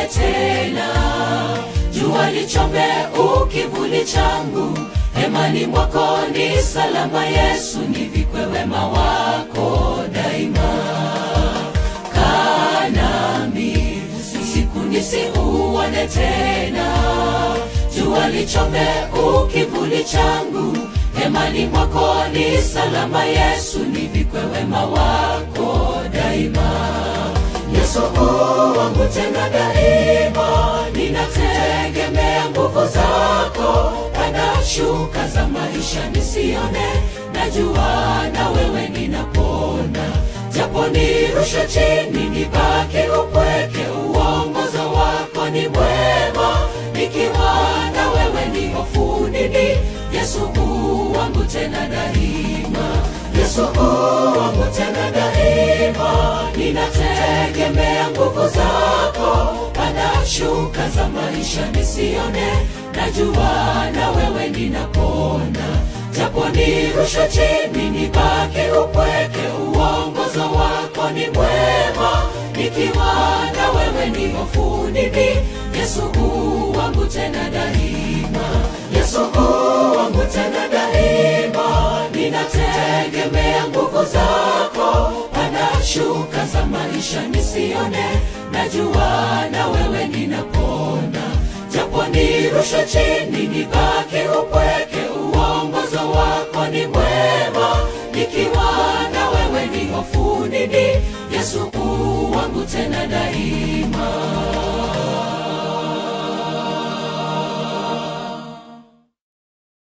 nisiuone tena. Jua lichome ukivuli changu, hemani mwako ni salama. Yesu, nivikwe wema wako daima. Kaa nami usiku nisiuone tena. Jua lichome ukivuli changu, hemani mwako ni salama. Yesu, nivikwe wema wako daima. Yesu u wangu tena daima, ninategemea nguvu zako. Panda shuka za maisha nisione, najua na wewe ninapona. Japo nirushe chini nibaki upweke, uongozo wako ni mwema. Nikiwa na wewe ni hofu nini? Yesu u wangu tena daima, Yesu u wangu tena daima, ninategemea nguvu zako. Panda shuka za maisha nisione, najua na wewe ninapona. Japo nirushe chini nibaki upweke, uongozo wako ni mwema. Nikiwa na wewe ni hofu nini? Yesu u wangu tena daima, Yesu u wangu tena daima, ninategemea nguvu zako. Panda shuka za maisha nisione, najua na wewe ninapona. Japo nirushe chini nibaki upweke, uongozo wako ni mwema. Nikiwa na wewe ni hofu nini? Yesu u wangu tena daima.